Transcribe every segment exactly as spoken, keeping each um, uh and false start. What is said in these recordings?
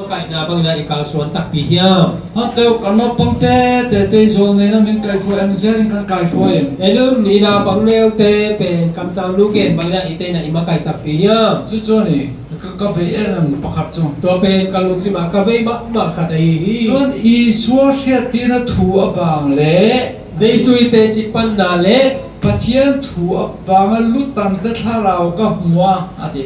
Kaihna bangin ah i kalsuan takpi hiam? Hangteu kan naupangte, tete i zawlneina min kaikhua, engzel in kan kaikhua in. En un, i naupang neute pen kamsangnu gen bangin ah i tein ah i makaih takpi hiam? Cucu ni, ka, ka vei em em pakhat cu. Tua pen ka lungsim ah ka vei mahmah khat ahi hi. Cun i sualhriattina thu a vang le Jesuh i teci panna le Pathian thu a vang a lutangte thlarau ka hmu a, a ti.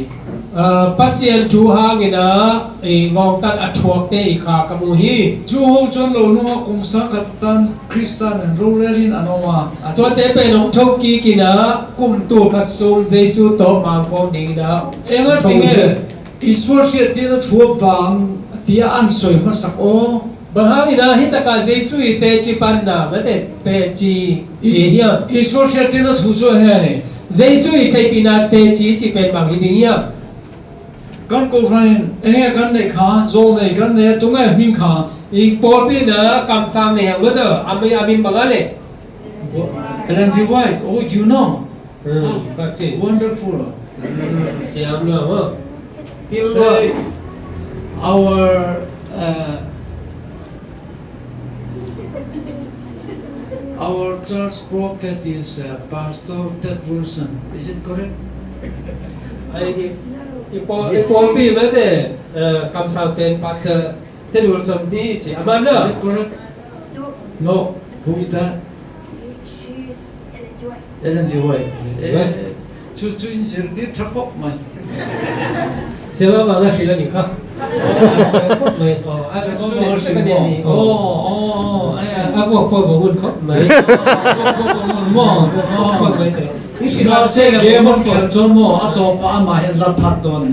Ah, Pasian thu hangin ah, i ngawngtan a thuakte i kha ka mu hi. Cu ho cun lo nungah kum sangkhat tan Khrista nan rorel in an om a, a ti. Tuate pen hong thokik in ah kum tul khat sung Jesuh tawh mangkawm dingin ah Engah thong ding hi. E, i sualhriattina thu a vang tiah an soi hmasak aw. Bang hangin ah hi takah Jesuh i teci panna, mate, teci, ci hiam? I sualhriattina thu cu a ngen i. Jesuh i theihpihna teci ci pen bang hi ding hiam? Kan kohran in enge kan neih kha, zawlnei kan neih a tung e hming kha. I pawlpi in ah kamsang nei hang lo dah, a min, a min bang a le? Ellen G. White, oh, you know. Hmm, ah, wonderful. Siam lo, oh. Pil lo. Hey, our, uh, our church prophet is, uh, Pastor Ted Wilson. Is it correct? Ai, i, i pawl, i pawlpi mate, eh, kamsang pen Pastor Ted Wilson hi ci, amah na. Is it correct? No. Who is that? Ellen G. White. Ellen G. White. Eh, cu, cu in zir dih thak khop mai. Siapa bang a hril a ni kha. Khop mai. Oh, a, a student ka ni. Oh, oh, oh, eh. A vuak pawh vong un khop mai. Vuak pawh vong un maw. Khop mai te. I hril a se game on khel cuan maw. A tawp pa amah hin lat phat tawn.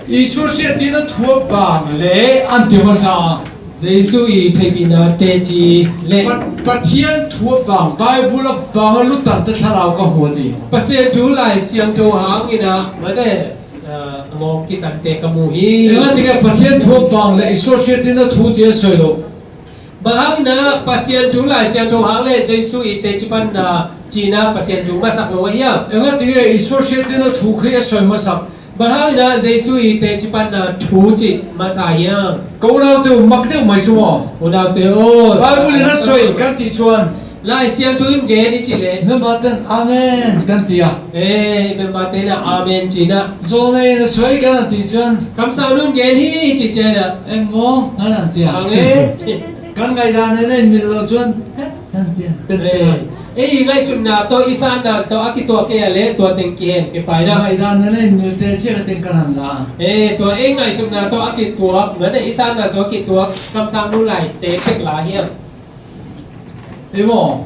Jesuh hriatna thu a vang le an ti masa. Jesuh i theihpihna teci le Pa-, Pathian thu a vang, Bible a vang a lutangte thlarau ka hmu a ti. Pasian thu Lai Siangtho hangin ah, mate, ah, a ngawng kitangte ka mu hi. Engah tikah Pathian thu a vang le Jesuh hriatna thu ti a soi lo. Bang hangin ah Pasian thu Lai Siangtho hang le Jesuh i teci panna cihna Pasian thu masak lo a hiam? Engah tikah Jesuh hriatna thu khi a soi masak. Bang hangin ah Jesuh i teci panna thu cih masa hiam? Ka unaute uh mak deuh mai cu maw? Unaute aw. Bible in a soi kan ti cuan. Lai Siangtho in gen i cih leh. Member ten amen kan ti a. Eh, member ten ah amen cihna. Zawlnei in a soi kan an ti cuan. Kamsangnu in gen hi cih ciangin ah. Eng maw? Ngan an ti a. Amen. Kan ngaihdan in a in mil lo cuan. He? Kan ti a. Ten ti a. Eh. Ei i ngaihsutna tawh, i sanna tawh a kituak kei a leh tua teng kihem kei pai na. Ngaihdan in a in milte ciah a teng kan an la. Eh, tua ei ngaihsutna tawh a kituak, mate i sanna tawh a kituak, kamsangnu laite pek la hiam? Ei maw?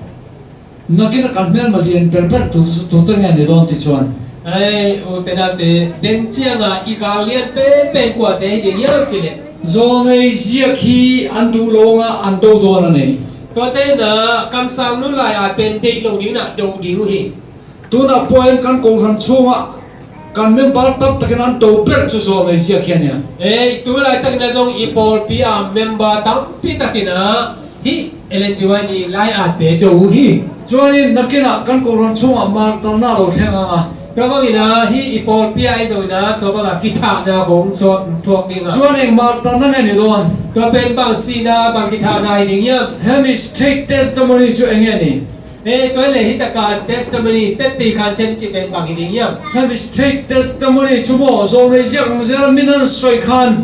Nakin a kan hmel ma lian berber tu, tu, tu teng ngen i dawn ti cuan. Ei, u te nate, den ciangah i gal lian penpen kuate hi ding hiam cih leh? Zawlnei ziak hi an duh lo ngah an do dawn a nei. Tuate in ah kamsangnu lai-at pen deih lo ding in ah do ding uh hi. Tunah pawh in kan kohran chungah kan member tamtakin an do bek cu zawlnei ziak hi a nia. Ei, tu laitakin ah zong i pawlpi ah member tampi takin ah hih Ellen G. White i lai-atte do uh hi. Cuanin nakin ah kan kohran chungah martarna lo thleng ang a. Tua bangin ah hih i pawlpi ah ahi zongin ah tua bangah kithahna hong suak thuak ding a. Cuanin martarna ngen i dawn. Tua pen bang sihna bang kithahna hi ding hiam? Hemi stake testimony cu eng ngen i. Eh, tua le hi taka testimony, tetti khan chen cih pen bang hi ding hiam? Hemi stake testimony cu maw, zawlnei ziak ang ziak min an soi khan.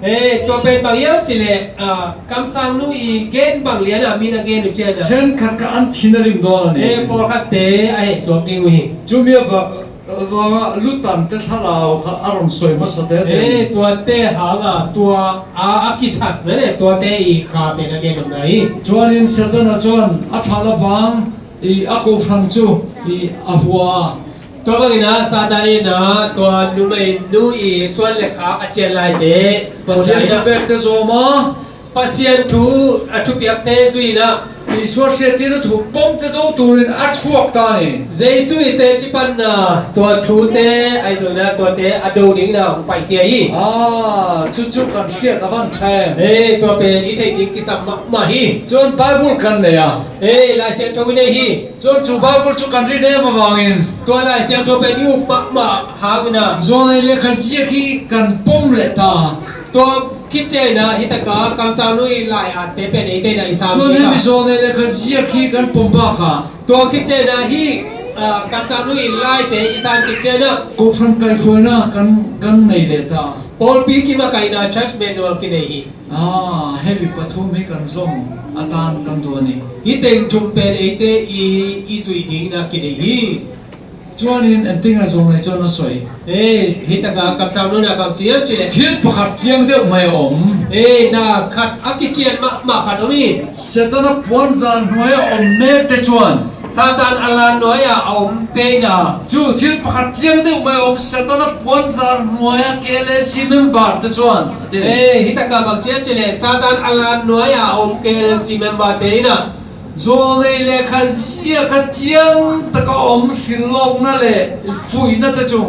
Eh, tua pen bang hiam cih leh, ah, kamsangnu i gen bang lian ah min a gen uh cian ah. Chen khat kha an thin a rim dawn a ni. Eh, pawlkhatte a heh suak ding uh hi. Cumi a va Vangah lutangte thlarau kha a rung soi hmasa tete. Eh, tuate hangah tua a, a kithat mene tuate i kha pen a gen om lai. Chuanin Satan a chuan a thal a vang i a kohran chu i a hua. Tua bangin ah Satan in ah tua numeinu i suan le khak a cian laite Pathian thu pekte zawm a. Pasian thu a thupiakte zui in ah, Isua hriatna thu pomte do turin a thuak ta ni. Jesu i teci panna tua thute ahi zong in ah tuate a do ding in ah hong paikhia hi. Ah, cucu kan hriat a van thei. Ei, tua pen i theih ding kisam mahmah hi. Cun Bible kan nei a. Ei, Lai Siangtho i nei hi. Cun cu Bible cu kan ri nem avangin tua Lai Siangtho pen i up mahmah hang in ah, Zawlnei lekha ziak hi kan pom leh ta. Tua khit ciangin ah hi takah kamsangnu i lai-atte pen eite in ah i sang. Cun hi hemi ta. Zawlnei lekha ziak hi kan pom bak a. Tua khit ciangin ah hi, ah, kamsangnu i laite i sang khit ciangin ah, kohhran kaihhruaina kan, kan nei leh ta. Pawlpi kimakaihna, church manual kinei hi. Ah, hemi pathum hi kan zom a tan kan duan hi. Hi teng thum pen eite i, i zuih ding in ah kinei hi. Cuanin en ding a zong nei cuan a soi. Ei, hi takah kamsangnu in ah bang ci hiam cih leh, thil pakhat ciang deuh mai a om. Ei, na khat a kician mahmah khat om hi. Satan a puanzar hnuai a om mekte cuan. Satan a lan nuai-ah a omte in ah. Cu thil pakhat ciang deuh mai a om, Satan a puanzar hnuai a K L A C member te cuan. Ei, hi takah bang ci hiam cih leh, Satan a lan nuai-ah a om K L A C member te in ah. Zawlnei lekha ziak a ciang taka om hrilhlawkna le fuihna te cu.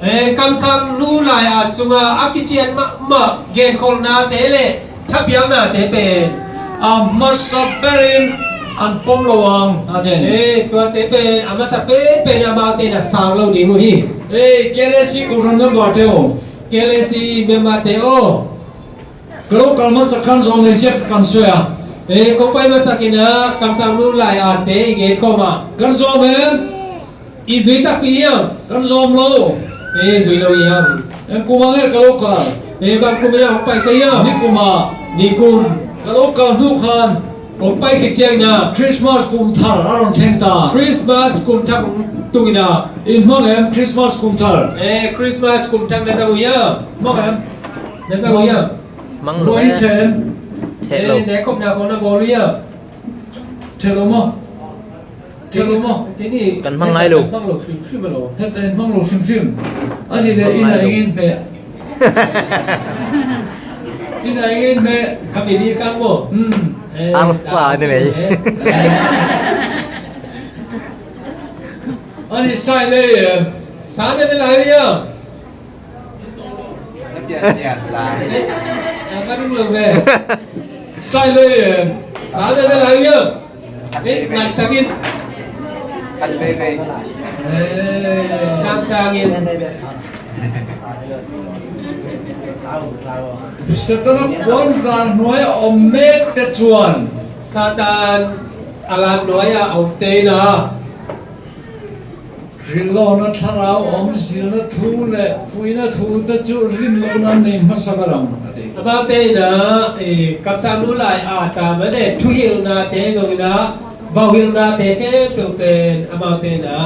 Ei, kamsangnu lai-at sungah a kician mahmah genkholhnate le thapiaknate pen a masa berin an pom lo ang, a ci. Ei, tuate pen a masa penpen amaute in a sang lo ding uh hi. Ei, K L A C kohhran memberte aw. K L A C memberte aw. Ka lo kal masak khan Zawlnei ziak kan soi a. Ei, kong pai masak in ah kamsangnu lai-atte i gen khawm ah. Kan zawm em? I zui takpi hiam? Kan zawm lo. Ei, zui lo hiam? Em, kum ah nge ka lo kal? Ei, bang kum in ah hong pai ka hiam? Nikum ah. Nikum. Ka lo kal hnu khan hong pai khit ciangin ah Christmas kum thar a rung theng ta. Christmas kum thar hong tung in ah. In hmang em Christmas kum thar? Ei, Christmas kum thar na zang uh hiam? Hmang em? Na zang uh hiam? Mang lo. Ruah in eh. Ṭhen. Ṭheh lo. Eh, ne khopna khawng na bawl uh hiam? Ṭheh lo maw? Ṭheh lo maw? Kei ni kan hmang ngai lo. Kan hmang lo hrimhrim a lo. Heta in hmang lo hrimhrim. A nih leh inn ah ing in hmeh. Inn ah ing in hmeh. Khami ni kang maw? Hmm. Eh, arsa ni mei. Eh. A nih sai lei em? Sa na ne lai uh hiam? Sai lei em? Sa na ne lai uh hiam? Eh, ngaihtakin. Eh, cangcangin. Satan a puanzar hnuai a om mekte cuan. Satan a lan hnuai a omte in a. Hrilhlawhna thlarau a om, zilna thu le fuihna thu te cu rinlohna nei hmasa bal ang, a ti. Amaute in a, eh, kamsangnu lai-at a, mate, thuhilhnate zong in a, vauhilhnate khempeuh pen amaute in a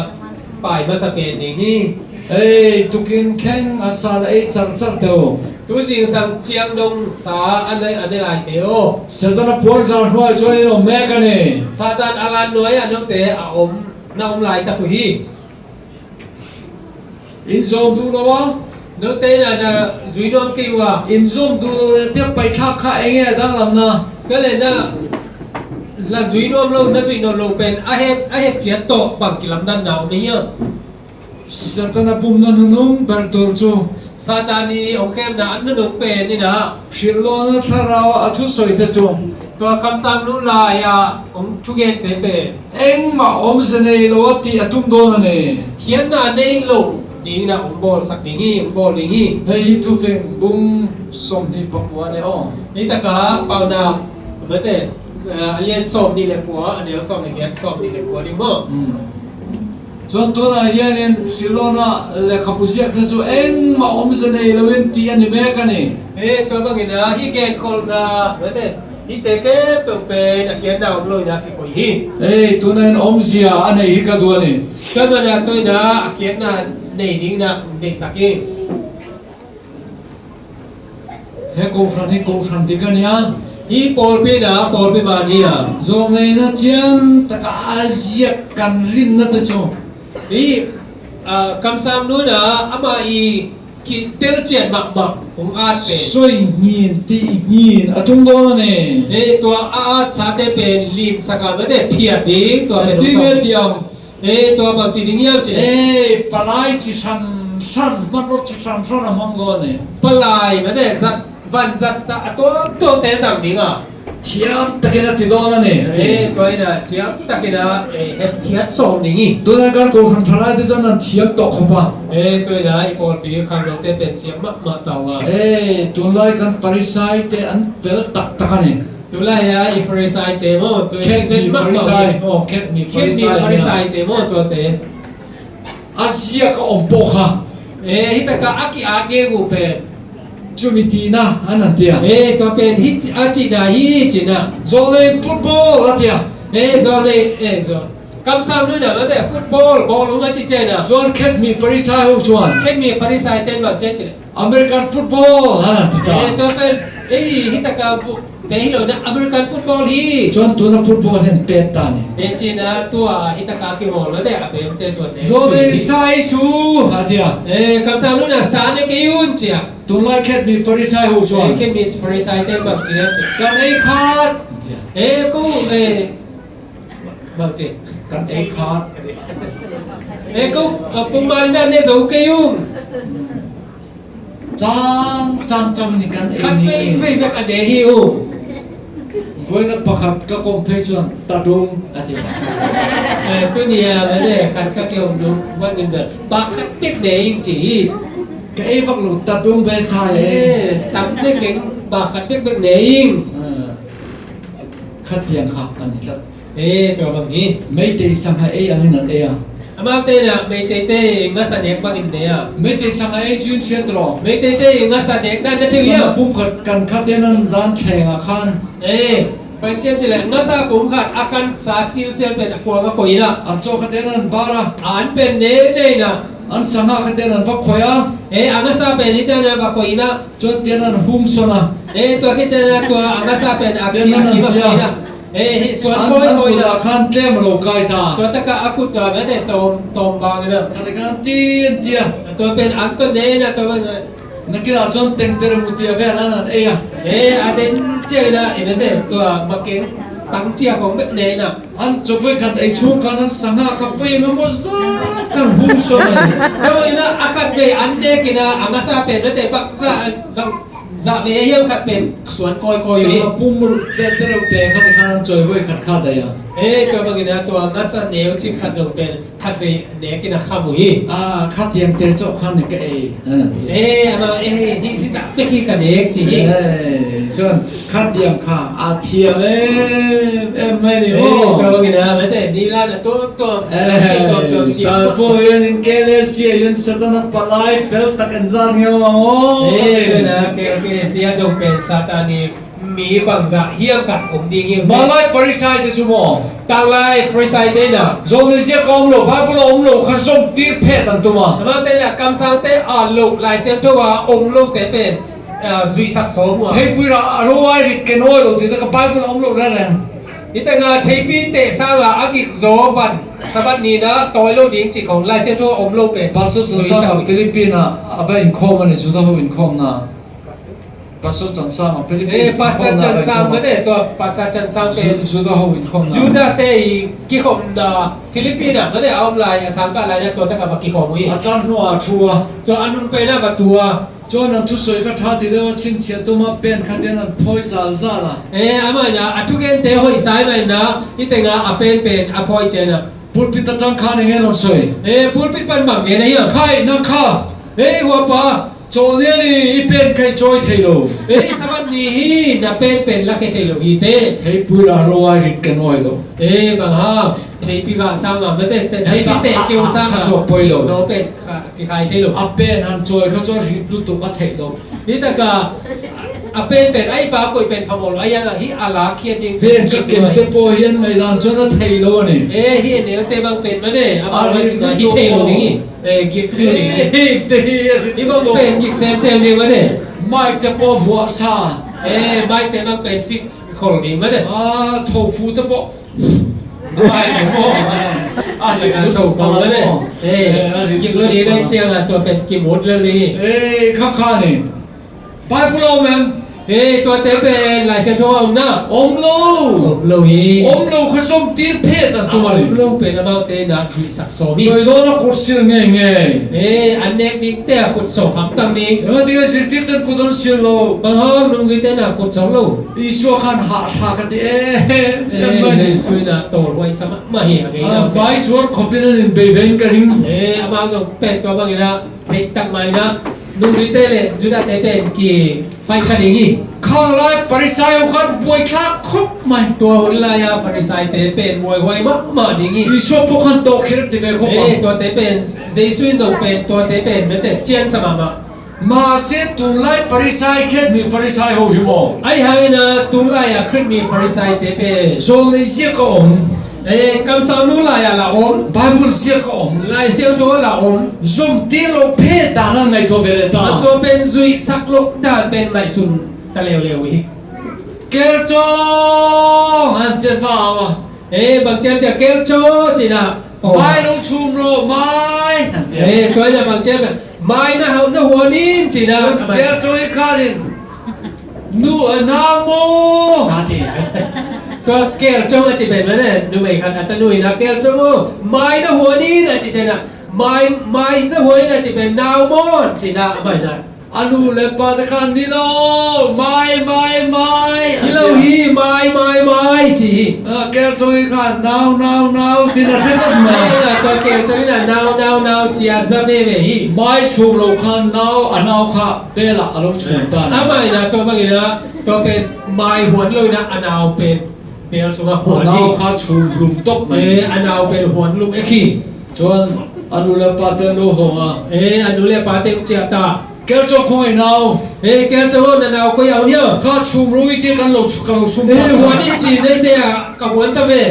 pai hmasa pen ding hi. Ei, tukin thleng a sa le ei carcar te uh. Tu zingsang ciang dong sa a ne, a ne laite aw. Satan a puanzar hnuai cuan in om mek a ni. Satan a lan hnuai ah note a om, na om laitak uh hi. In zawm duh lo a. Note in a na zui nuam kei uh a. In zawm duh lo le tiang paithlak kha eng nge a danglamna? Tua le na, na zui nuam lo, na zuih nawn lo pen a hep, a hepkhiat tawh bang kilamdanna om hiam? Satan a pumna nunung bel tul cu. Satan i hong khemna a nunung pen in a. Hrilhlawhna thlarau ah a thusoite cu. Tua kamsangnu lai-ah hong thugente pen. Engmah omzia nei lo a ti a tumdawn a ni. Khiatna nei lo dingin a hong bawlsak ding hi, hong bawl ding hi. Hei, hi Thufing bung sawmhnih pakua ne aw. Hi takah Paunak, mate, eh, a lian sawmhnih le kua, a neu sawmhnih giat, sawmhnih le kua ding maw? Hmm. Cuan tunah hianin hrilhlawhna lekhabu ziakte cu engmah omzia nei loin ti a ni mek a ni. He, tua bangin a, hih genkholhna, mate, hihte khempeuh pen a khiatna om loin a kikoih hi. Hei, tunah in omzia a nei hi ka duan hi. Tua banah tua in a, a khiatna nei dingin a neihsak hi. He kohhran hi kohhran dik a ni a. Hi pawlpi na pawlpi man hi a. Zawlngeina ciang taka a ziak kan rinna te cu. Hi, ah, kamsangnu na amah i Kitel ciat mahmah hong at pen. Soi ngin ti ngin a tung dawn a ni. E, tua a at sate pen limsak a mate phiat ding tua pen. Tua pen tiang. E, tua bang ci ding hiam ci. E, palai ci san san, man lo ci san san a mang dawn a ni. Palai mate zat, van zat ta a tuamtuamte zang ding a. Thiam takin a ti dawn a ni, a ti. E, tua in a thiam takin a, e, hepkhiat sawm ding hi. Tuna kan kohhran thalaite zong an thiam tawh khop a. E, tua in a i pawlpi khangnote pen thiam mahmah ta uh a. E, tunlai kan Pharisaite an pel taktak a ni. Tulai a i Pharisaite maw, tua i Khet mi Pharisai. Aw, khet mi Pharisaite maw tuate. A ziak a om pawh kha. E, hi taka a ki-at ngei uh pen. Cumi tina a nan tia. E, tua pen hi a cihna hi cihna. Zawlnei football a tia. E, zawlnei, e, zawl. Kamsang nuina mate football, bawlung a ci ciana. Chuan khet mi Pharisai ho chuan. Khet mi Pharisai ten bang cian cih leh. American football a nan ti ta. E, tua pen, e, hi taka bu-, Te hi lo na American football hi. Chuan tuna football hian pet ta ni. E cina tua hi taka kimawl lo te a pem te tua te. Zo de sai su a tia. E kamsang luna sa ne kei un cia. Tunlai khet mi Pharisai ho chuan. E khet mi Pharisai te bang cia cia. Kan ei khat. E ko e bang cia. Kan ei khat. E ko pumari na ne zo kei un. Chang chang chang ni kan ei ni. Khat vei vei bek a ne hi u. Voina pakhat ka kawm phei chuan ta dung a ti. E, tuni a mene khat ka ke um dung van in bel. Pakhat bek ne ing ci hi. Ka ei vak lo ta dung be sa e. E, tam te keng pakhat bek bek ne ing. Khat tiang kha an ti tlat. E, tua bang hi. Meitei sangha ei angin an ei a. Amaute na Meitei te ngasa nek bangin ne a. Meitei sangha ei chu in fiat rawh. Meitei te ngasa nek dan na thei hiam? Sangha pum khat kan khat te nan dan thleng a khan. E, panchin chile ngasa pum khat a kan sa sil sil pen a kuang a koina. An chaw khat te nan bar a. An pen ne ne na. An sangha khat te nan va khoi a. E, a ngasa pen hi te na va koina. Chuan tian an hung sawn a. E, tua khi tian a tua a ngasa pen a kim a kim a kim a. E, hi suan koi koi na. An kut a khan tlem a lo kai ta. Tua taka a kut tua mete tawm, tawm bang na. Khat a khan tin tia. Tua pen an ton ne na tua bang na. Na kila chuan tengtere mu tia ve an an ei a. E, a den chiang na, e, mete tua makeng tang chia kong bet ne na. An chawhvui khat ei chhung khan an sangha kha pui eng emaw zat khan hung sawn a ni. Tua ina a khat vei an nekin a, a ngasa pen mete bak zah, bak zah vei hiam khat pen suan kawikawi hi. Sangha pum ruk te, te reuh te khat khan an chawhvui khat kha dai a. E, tua bangin a tua ngasa neu chik khat zong pen khat vei nekin a kham uh hi. A, kha tiang te chawh khan ni ka ei. E, ama, e, hi, hi zah pek hi ka nek chi hi. E, chuan kha tiang kha a thiam em em mai ni maw? E, tua bangin a, mete, ni lan a tuam tuam. E, tuam tuam siam. Tal pawh hian in K L S C a hian Satan a palai fel tak en zat nge maw? E, tua na, K L S C a zong pen Satan i mi bangzah hiam khat om ding hi. Hmanlai Pharisai te chu maw? Tanglai Pharisai te na. Zawlnei ziak a awm lo, Bible a awm lo kha zawm tir phet an tum a. Amaute na kamsangte a lo Lai Siangtho a awm lo te pen, ah, zuihsak sawm uh a. Theipui rah a ro ai rit ken awi lo tih taka Bible a awm lo reng reng. Hi tengah theipi teh sanga a gik zaw van Sabbath nina tawi lo ding cih khawng Lai Siangtho a awm lo pen. Pastor Sansang zuihsak a Philippine ah a va inkhawm a ni, Judah ho inkhawmna. Pastor Chansang a Philippine. Eh, Pastor Chansang mate, tua Pastor Chansang pen Judah ho in khawmna. Judah te i kikhawmna Philippine ah mate a om lai a sangkah lai na tua taka va kikhawm uh hi. A tlan hnu a thu a. Tua a nun pen a va tu a. Chuan an thusawi kha ṭha ti deuh a chhinchhiah tuma pen kha tian an phawi zal zal a. Eh, amah ina a thugente hoih sa i mah ina i tenga a pen pen a phawi chian a. Pulpit aṭang khan eng nge an sawi? Eh, pulpit pan bang nge na hiam? Khai na kha. Ei, huapa. Chawlhnia ni i pen kha i chawi thei lo. Ei, Sabbath ni hi na pen pen la khe thei lo hi te. Theipui la ro ai rit ka nuai lo. Ei, bang ha. Theipi ga sanga mate, theipi te keu sanga. Kha chawk poi lo. Zo pen kha kikhai thei lo. A pen han chawi kha chawi rit lutuk a theih lo. Hi taka a pen pen ai pa koi pen phamawh lo. Ai anga hi a la khiat ding. Pen ka ken te pawh hian ngaihdan chuan a thei lo a ni. Eh, hi a neu te bang pen mate. A bang rit lutuk hi thei lo ding hi. Eh, gik hi. Hi, te hi, a rit lutuk. Hi bang pen gik sem sem ding mate. Mic te pawh vuah sa. Eh, mic te bang pen fix khol ding mate. Ah, tho fu te pawh. Bai ni maw. A zik lut pala maw. Eh, a zik lut hi lai ciang a tua pen kimut lel hi. Eh, kha kha ni. Bible om em? Eh, tuate pen Lai Siangtho a om na? Om lo. Om lo hi. Om lo kha zom tir phet a tua hi. Om lo pen amaute na zuihsak sawm hi. Soi zaw na kut sil ngei ngei. Eh, an nek dingte a kut sawm hamtang ni. Ema tia zirtirten kut an sil lo. Bang hang nungzuite na kut sawm lo. Isua khan hah thla ka ti e. Eh, Jesu in a tawlhuai sa mahmah hi a ngei na. Bai suar khopin an in bei ben ka ring. Eh, amau zong pen tua bangin a, pek tak mai na. Nungzuite le Judate pen ki fai kha ding hi. Khanglai Farisai uh khan buai thlak khop mai. Tua hun lai-a Farisaite pen buaihuai mahmah ding hi. Isua pawh khan tawh khel ti ve khop a. Eh, tuate pen Jesu in zong pen tuate pen mete ciansa mahmah. Mahse tunlai Farisai khet mi Farisai ho hi maw? Ahi hangin a tunlai a Khrih mi Farisaite pen. Zawlnei ziak a om. Eh, kamsangnu lai-ah la om. Bible ziak a om. Lai Siangtho ah la om. Zom tir lo phet dan a ngaihtuah ve le ta. A tua pen zuihsak loh dan pen ngaihsun ta leuleu hi. Kelcawng an tia va a. Eh, bang ciam ciam kelcawng cina. Oh. Mai lo chum lo mai. Eh, tua ina bang ciam ciam. Mai na hau na huan in cina. Kelcawng i khan in. Nu a nau maw? Tua kelcawng a ci pen mane, numei khat a tanu in a kelcawng aw. Mai na huan in a ci cina. Mai, mai na huan in a ci pen nau maw cina a mai na. A nu le pate khan ni lo, mai, mai, mai. Hi lo hi, mai, mai, mai ci hi. A, kelcawng i khan nau, nau, nau tina hre vat mai. Tua kelcawng in a nau, nau, nau ci a za veve hi. Mai chum lo khan nau, a nau kha bel ah a lo chum ta. A mai na tua bangin a, tua pen mai huan lo in a, a nau pen bel sungah huan hi. Nau kha chum lum tawp mai. Eh, a nau pen huan lum ek hi. Chuan a nu le pate lo hawng a. Eh, a nu le pate ciah ta. Kelcawng khawi nau. Eh, kelcawng aw na nau koi au nia. Kha chum lo i tia kan lo chu-, kan lo chum ta. Eh, huan in ci nei te a ka huan ta ve.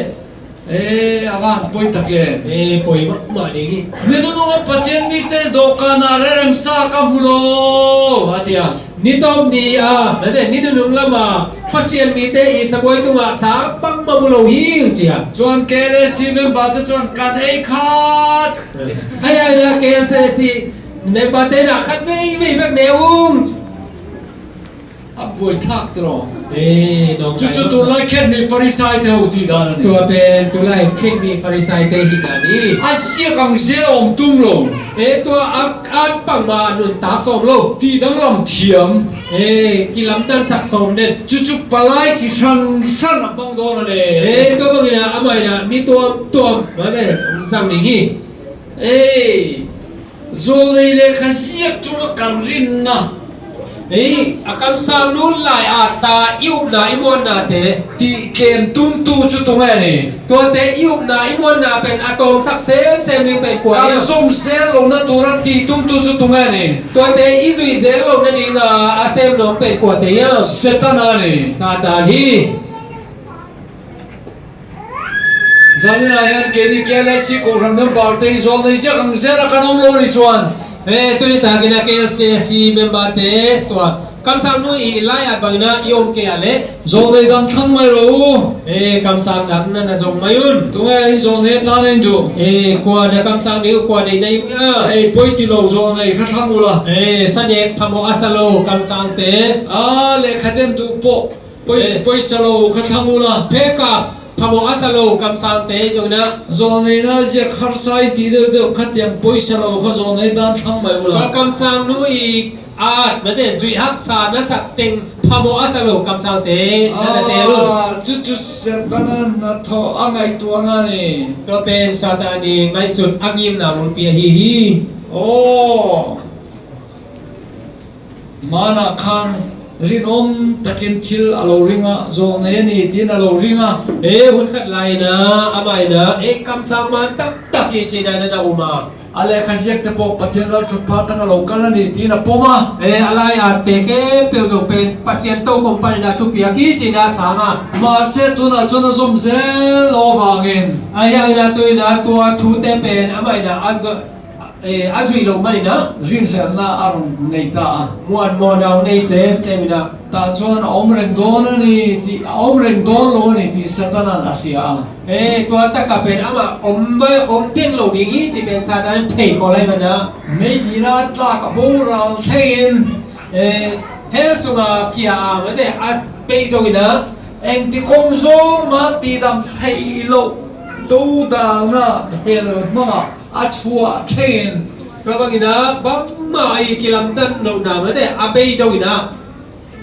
Eh, a van poi tak e. Eh, poi mahmah ding hi. Ni nunung a Pathian mite dawhkan ah rerem sa ka hmu lo, a tia. Ni tawp ni a, mate, ni nunung lam a Pasian mite i sabuai tungah sa bangmah mu lo hi, ci a. Chuan K L A C member te chuan kan ei khat. Ai, ai, na K L A C member te na khat vei vei bek ne ung. A buai thak tawh. Eh, nawm chu chu lai tunlai khet mi Farisai te ho tih dan a ni. Tua pen tunlai khet mi Farisai te hi dan hi. A ziak ang zel a awm tum lo. Eh, tua a, a pang ma nuntak sawm lo. Tih danglam thiam. Eh, kilamdansak sawm den. Chu chu palai chi hran hran a bang dawn a le. Eh, tua bangin a, amah in a, mi tuam tuam, mate, zang ning hi. Eh, Zawlnei lekha ziak tungah kan rinna. Ei, a kamsangnu lai-a ta i upna i muanna te. Tih tlem tumtu chu tunge ni? Tuate i upna i muanna pen a tawmsak semsem ding pen kua hiam? Kan zom zel lohna tura tih tumtu chu tunge ni? Tuate i zuih zel lohna dinga a sem nuam pen kuate hiam? Satan a ni. Satan hi. Zanin ah hian keini K L A C kohhran member te hi zawlnei ziak ang zel a kan awm lo ni chuan. Eh, tuni takin a K L A C member te tua kamsangnu i lai-at bangin a i awm kei a leh. Zawlnei dang thlang mai rawh u. Eh, kamsang dang na na zawng mai un. Tunge in zawlnei atan in duh. Eh, kua na kamsang ding uh, kua nei na i uh ia. Sa ei poi ti lo zawlnei kha thlang ula. Eh, sa nek phamawh a sa lo kamsang te. A, lehkha den duh pawh. Poi-, eh, poisa lo kha thlang ula. Pheka phamawh a sa lo kamsang te hi zongin a. Zawlneina ziak harsa i tih deuh deuh khatiang poisa lo kha zawlnei dan thlang mai ula. Ka kamsangnu i at, mate, zuih haksa na sak teng phamawh a sa lo kamsang te na na tel un. Ah, chu chu Satan a na thawh a ngaihtuahna ni. Tua pen Satan i ngaihsut a ngimna bulpi ahi hi. Aw. Hmanah khan rinawm takin thil a lo ring a, zawlnei a ni tiin a lo ring a. E, hun khat lai-in a, amah in a, e, kamsang man taktak hi ci-in a na na um a. A lehkha ziakte pawh Pathian lalṭhutphah tang a lo kal a ni tiin a pawm a. E, a lai-atte khempeuh zawh pen Pasian tokhom panin a thupiak hi ci-in a sang a. Mahse, tunah chuan a zawm zel lo avangin. Ahi hangin a tu-in a tua thute pen amah in a, a zawh, Eh, a zuih loh maninah rinhlelhna a rung nei ta a. Muanmawhna hong nei semseminah. Tah chuan a awm reng dawn a ni tih, a awm reng dawn lo a ni tih Satanan a hria a. Eh, tua takah pen amah awm dawn, awm den lo ding hi cih pen Satan thei khawh lai manah. Meidila tlak a boral theiin, eh, hell sunga kia a mate a beidonginah. Engti kawng zawng a tidam theih loh dodalna bel hmangah a chhuah theiin. Tua bangin ah bangmah a i kilamdan lohna mate a bei dongin ah.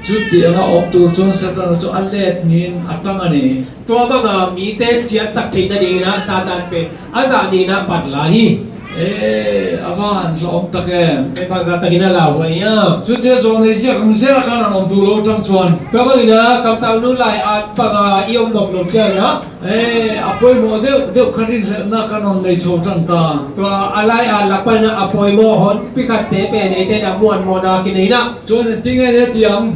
Chutianga awm tur chuan Satan chu a let niin a tang a ni. Tua banga mite siatsak theihna dingin ah Satan pen a zah niin a pan lai hi. E, a van hlauhawm tak em. E, bangzah takin a lauhuai hiam? Chutia zawlnei ziak ang zel a kan an awm duh lo tang chuan. Tua bangin ah kamsangnu lai at banga i awm nop lo chiangin ah. E, a pawimawh deuh deuh kha rinhlelhna kan rawn nei chho tan ta. Tua a lai a lak panin a pawimawh hawn pikhatte pen eite in a muanmawhna kinei in ah. Chuan engtin nge ni a ti ang?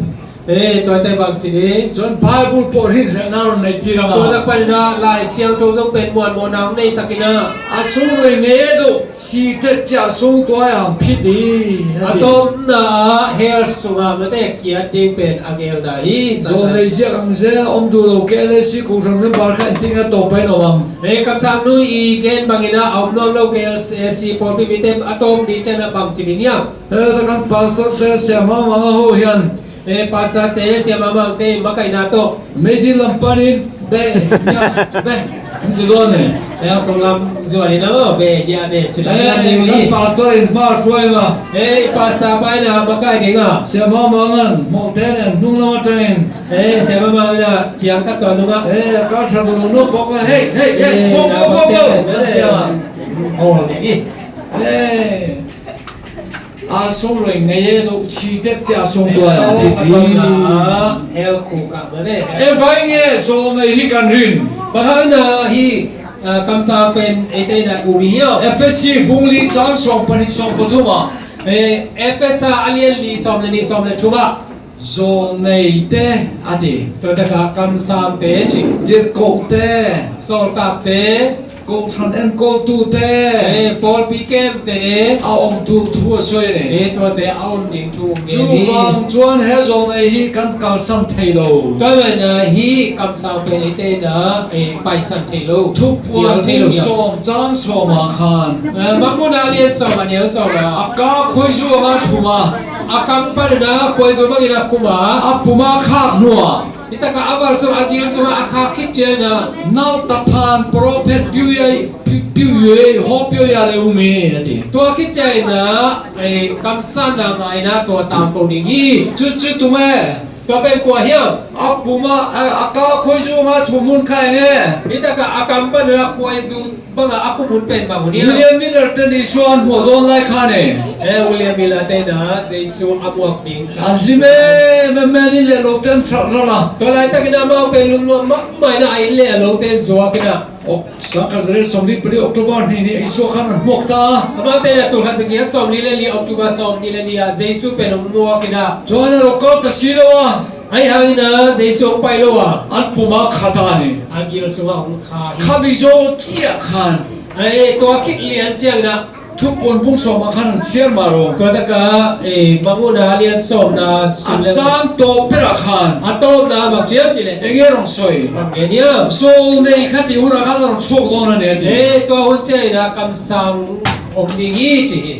E, tua te bang chi ni? Chuan Bible pawh rinhlelhna rawn nei tir ang a. Tua lak panin a Lai Siangtho zawng pen muanmawhna hong neisak in ah. A sung rei ngei e duh. Chi tet chiah sung tuai ang phit hi, a ti. A tawpna ah hell sungah mate kiat ding pen a gelna hi. Zawlnei ziak ang zel a awm duh lo K L A C kohhran member kha engtin nge a tawp pahin awm ang? Hei, kamsangnu i gen bangin ah a awm nuam lo K L A C pawlpi mite a tawp ni chiang a bang chi ding hiam? Hei, ta kan pastor te siam mama ho hian. E, pastor te siam mama te makaihna tawh. Meidil lam panin, be, nia, be, an ti dawn e. E, kong lam zuan in a maw, be, nia, be, chi lam lam ding hi. Kan pastor in hmar fuai ma. E, pastor pa in a makai ding a. Siam mama ngan, mawh te nen, hnung lam aṭangin. E, siam mama in a, chiang ka tuan nung a. E, ka ṭha duh lo nawk bawk a, hei, hei, hei, go, go, go, go. E, na, na, na, na, na. Aw, ni. E. A sung rei ngei e duh chi tek chiah a sung tuai a thip hi. Hell khuk ah mate. E vai nge zawlnei hi kan rin? Bang hangin ah hi, ah, kamsang pen eite in a um hi hiam? Efesi bung li chang sawm pahnih sawm pathum ah. E, Efesa a lian li sawm le nih sawm le thum ah. Zawlneite a ti. Tua takah kamsangte chi. Dirhkohte. Sawltakte. Kohhran enkawltute. E, pawlpi kemte. A awm tur thu a sawi a ni. E, tuate a awm ding thu um nge ni. Chuvang chuan he zawlnei hi kan kalsan thei lo. Tua manin ah hi kamsang pen eite in ah, e, paisan thei lo. Thupuan bung sawm chang sawm ah khan. E, Mangmuhna lian sawm a neu sawm ah. A ka khuaizu anga thum a. A kam panin a khuaizu bangin a khum a. A puma khak hnuah. Hi takah a val sung a gil sungah a khak khit chiangin a. Naltaphan prophet Piu Yai, Piu, Piu Yai, Haw Piu Yai le um hi a ti. Tua khit chiangin a, ei, kamsanna ngaihna tua tangko ding hi. Chu, chu tung e. Tua pen kua hiam? A puma, a, a ka khuaizu anga thum hun kha eng e. Hi takah a kam panin a khuaizu bangah a khum hun pen bang hun hiam? William Miller te nih suan hmuah dawn lai kha ni. E, William Miller te in a Jesu a muak ding kha. An hlim em em, in leh lo te an hralh hralh a. Tua laitakin amau pen lungnuam mahmah in a, a in leh a lo te zuak in a. Ok, sangkhat zariat sawmli pali October hnih ni Isua khan an hmuak ta a. Amau te in a tulkhat zariat sawmli le li October sawmli le li a Jesu pen hong muak in a. Chuan a lo kal ta si lo a. Ahi hangin a Jesu hong pai lo a. An puma kha ta ni. A gil sungah hong kha hi. Kha bik zo chiah khan. Ahi, tua khit lian chiangin a. Thupuan bung sawm ah khan an chhiar mah lo. Tua takah, eh, Mangmuhna lian sawmna. A chang tawp berah khan. A tawpna bang chiam cih leh. Eng nge rong sawi. Bang nge niam. Zawlnei kha tih hunah khan a rong chhuak dawn a ni a ti. Eh, tua hun chiangin a kamsang awm ding hi ci hi.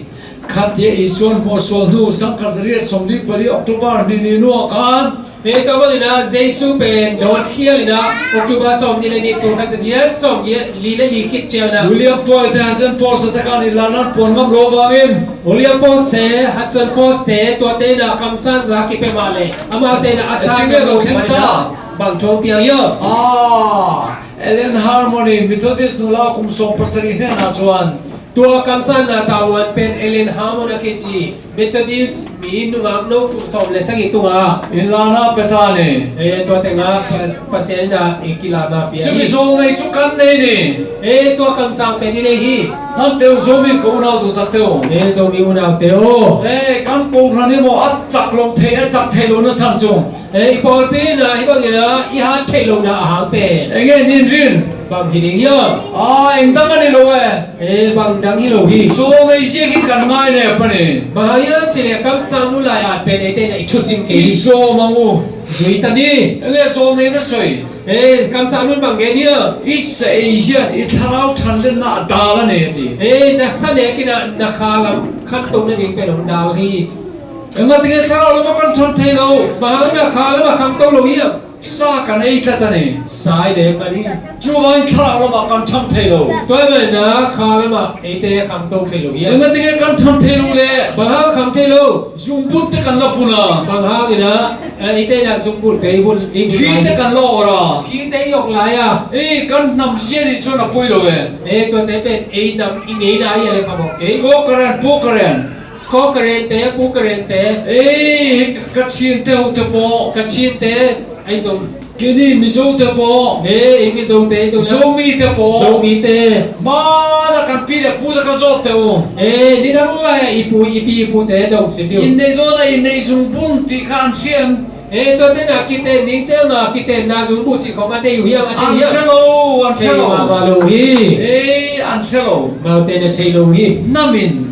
Khatia Isuan hmuahsual hnu sangkhat zariat sawmli pali October hnih ni hnuah khan. Hei, tua bangin a Jesu pen dawn khial in a October sawmli le nih tulkhat zariat sawmli le li khit ciangin a. William Foy te Hudson Falls te khan inlahna an puan ngam lo vangin. William Foy te Hudson Falls te tuate in a kamsan za kipia mah leh amaute in a a san ngam lo vangin a bang thu piang hiam. Ah, Ellen Harmon, Methodist nula kum sawm pasarih hnenah chuan. Tua kamsanna tavuan pen Ellen Harmon a kici Methodist mi nungak no kum sawm le sagih tunga. Inlahna pe ta ni. Eh, tua tenga pa-, Pasian in a, eh, kilahna pia hi. Chumi zawlnei chu kan nei ni. Eh, tua kamsang pen i nei hi. Hmante u Zomi ko unau duh takte u. Eh, Zomi unaute u. Eh, kan Kohran hi maw, a cak lo thei, a cak thei lo na san cung. Eh, i pawlpi na, i bangin a, i hat thei lo na a hang pen. Eng nge nin rin. Bang hi ding hiam. Ah, eng dang a ni lo eh. Eh, bang dang hi lo hi. Zaw nei ziak hi kan ngai ne pa ni. Bang hang hiam cih leh kamsang nu lai at pen eite na i thusim kei. I zaw mang uh. Zui ta ni. Eng nge zaw nei na soi. Eh, kamsang nun bang gen hiam. I sa ei hian, i thlarau than le na dal a nei a ti. Eh, na sa nek in a, na kha lam khantoh nading pen hong dal hi. Eng a ti nge thlarau lam a kan tham thei lo. Bang hang na kha lam a khangto lo hiam. Sa kan ei tlat a ni. Sa i dek a ni. Cu vang thlarau lam a kan tham thei lo. Tua man na kha lam a eite khangto thei lo hiam. Eng a ti nge kan tham thei lo le. Bang hang khang thei lo. Zungbun te kan la bun a. Bang hang in a, eh, eite na zungbun te i bun, i bun. Thli te kan la awr a. Thli te i awk lai a. Eh, kan hnam zia nih chuan a poi lo e. Eh, tua te pen ei hnam i ngeina a le phamawh kei. Skokaren, Pukaren. Skokaren te, Pukaren te. Eh, Kachin te ho te pawh. Kachin te, ai zong. Kei ni Mizo te pawh. Eh, i Mizo te, Zo na. Zomi te pawh. Zomi te. Mana kan pi le pu te ka zawt te u. Eh, ni dang lai i pu, i pi i pu te dong si diu. Innei dawn a innei zungbun tih kha an hriam. Eh, tua te na kiten ding chiang a kiten na zungbun tih khawng a thei uh hiam, a thei uh hiam. An hre lo, an hre lo. Thei mah mah lo hi. Eh, an hre lo. Mau te na thei lo hi. Namin.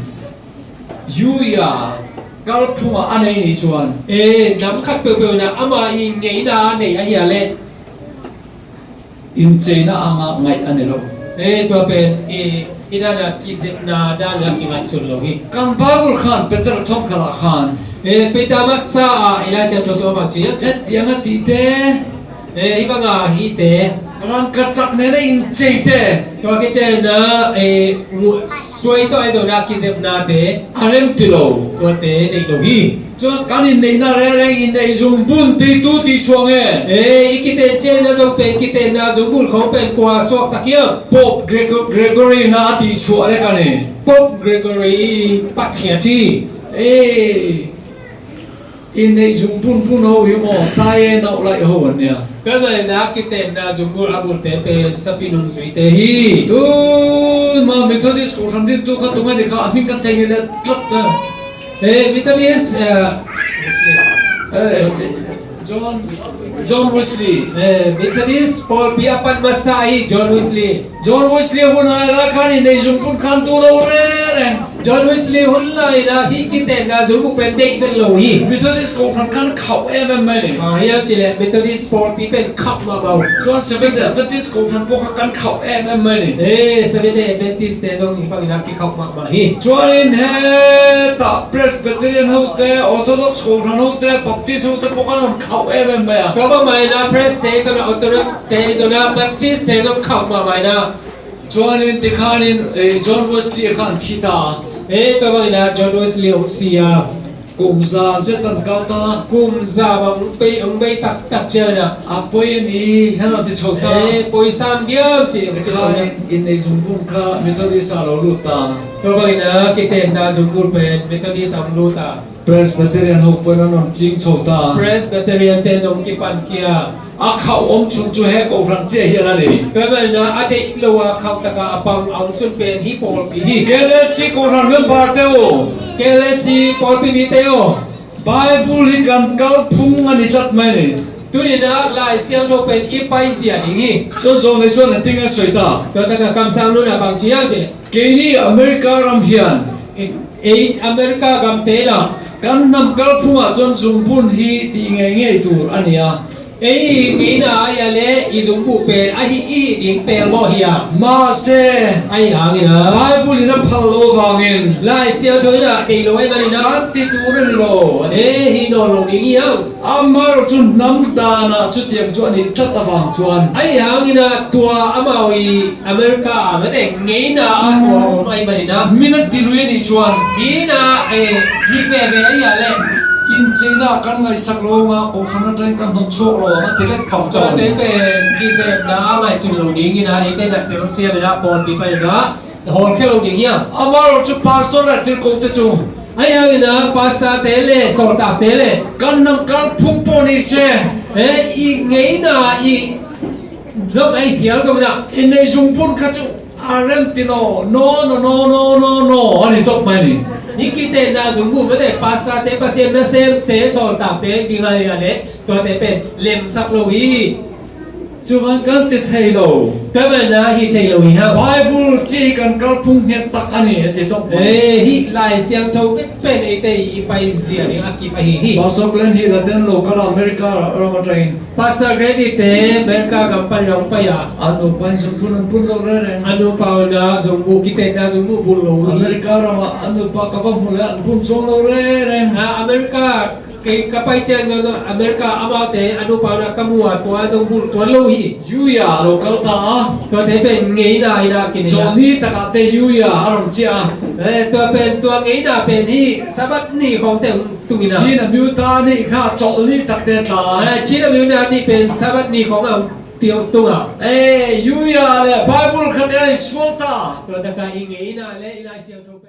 Yuya kalphunga a nei nih chuan. E, nam khat peuhpeuh na ama i ngeina a nei ahi a le. Incheina anga ngaih a ni lo. E, tua pen i, i dana kizepna dana kingaihsun lo hi. Kan Bible khan Peter thawngkhalah khan. E, Peter masa a i Lai Siangtho sungah bang ci hiam? Hetianga tihte. E, hih banga hihte. Rangkachak nena incheite. Tua kichen na, e, suai tawh ahi zona kizepnate. A rem ti lo. Tuate neih lo hi. Chuan kan inneihna reng reng inneih zungbun tih tu tih chuang e. E, i kiten chenna zong pen kitenna zungbun khawng pen kua suaksak hiam? Pope Grego-, Gregory na a tih chhuah lek a ni. Pope Gregory i patkhiat hi. E. Inneih zungbun bun ho hi maw, tai e nauh laih ho an nia. Ka ngaihna kitenna zungbun a bulte pen sapi nungzuite hi. Tun ma Methodist kohhran din tu ka tunga ni kha a hming kan thei ngei le tlat ta. Eh, Methodist, eh, eh, John, John Wesley. Eh, Methodist pawlpi a pan masa hi John Wesley. John Wesley hun ai la khan inneih zungbun khan tu lo reng reng. John Wesley hun lai la hih kitenna zungbun pen deih vet lo hi. Methodist kohhran khan khauh em em mai ni. Ah, hiam cih leh Methodist pawlpi pen khauh mahmah uh. Chuan Seventh Day Adventist kohhran pawh kha kan khauh em em mai ni. Eh, Seventh Day Adventist te zong hi bangin a kikhauh mahmah hi. Chuanin hetah Presbyterian hote, Orthodox kohhran hote, Baptist hote pawh kan rawn khauh em em mai a. Tua bang mai na Pres te zong, Orthodox te zong, Baptist te zong khauh mahmah na. Chuanin tikhanin, eh, John Wesley khan thi ta. Eh, tua bangin a John Wesley hong si a. Kum za zet an kal ta. Kum za bang hong bei, hong bei tak tak chiang a. A poi a ni, hena ti chho ta. Eh, poi sam diam ci. Tikhanin innei zungbun kha Methodist a lo lut ta. Tua bangin a kitenna zungbun pen Methodist a hong lut ta. Presbyterian ho pawhin an rawn ching chho ta. Presbyterian te zong kipan kia. A khauh awm chhun chu he kohhran chiah hian a ni. Tua bangin a deih lo a khauh taka a pang a hong sun pen hi pawlpi hi. K L S C kohhran member te u. K L S C pawlpi mi te u. Bible hi kan kalphung a ni tlat mai ni. Tunin a Lai Siangtho pen i paizia ding hi. Chuan zawlnei chuan engtin nge sawi ta? Tua taka kamsang nuna bang ci hiam cih leh. Keini America ram hian. Ei America gam te dah. Kan hnam kalphungah chuan zungbun hi tih ngei ngei tur a ni a. Ei ngeina aia le i zungbun pen a hi i hi ding pel maw hi a. Mahse. Ahi hangin a. Bible in a phal lo vangin. Lai Siangtho in a deih lo ahi manin a. Kan ti tur a ni lo. Ei hi nawn lo ding hi ang. Amaherawhchu hnam danah chutiang chu a nih tlat avang chuan. Ahi hangin a tua amau i America a mate ngeina a tua awm ahi manin a. Min a ti lui a nih chuan. Min a, eh, hi ve ve ahi a le. Incheina kan ngaihsak lo ang a, kohhran aṭangin kan hnawt chhuak lo ang a ti lek fam chuan. Tuate pen kizepna a ngaihsun lo dingin a, eite na tel siam in a, phone pi panin a. Hawlkhia lo ding hiam? Amaherawhchu pastor leh tirhkohte chu. Ahi hangin a pastor te leh sawltak te leh. Kan hnam kalphung pawh ni se. Eh, i ngeina i zong ei phial zongin a. Innei zungbun kha chu a rem ti lo. No, no, no, no, no, no. A ni tawp mai ni. Hih kitenna zungbuh mate pastor te, Pasian nasemte, sawltakte ding a hi a leh tuate pen lemsak lo hi. Cuman kan ti thei lo. Tua manin ah hih thei lo hi hang. Bible ci kan kalphung nget tak a ni a ti tawh. Eh, hih Lai Siangtho pen pen eite i paizia ding a kip ahi hi. Pastor Glenn hi la ten lo kal America ram a tain. Pastor Glenn hi te America gam pan hong pai a. A nupa in zong phun an phun lo rereng. A nupa un ah zungbuh, kitenna zungbuh bul lo hi. America ram ah a nupa ka va mu le an phun zong lo rereng. Ah, America kei ka pai ciang zong America amaute a nupa un ah ka mu a, tua zong bul tuan lo hi. Yu ya lo kal ta. Tuate pen ngeina hi na kinin ah. Cawlni tak a te yu ya a rom cia. Eh, tua pen, tua ngeina pen hi Sabbath ni khawng teng tung in ah. Chin a miu ta ni kha cawlni tak te ta. Eh, Chin a miu ta ni pen Sabbath ni khawng a tung a. Eh, yu ya le Bible khat te i sual ta. Tua tak a i ngeina le i Lai Siangtho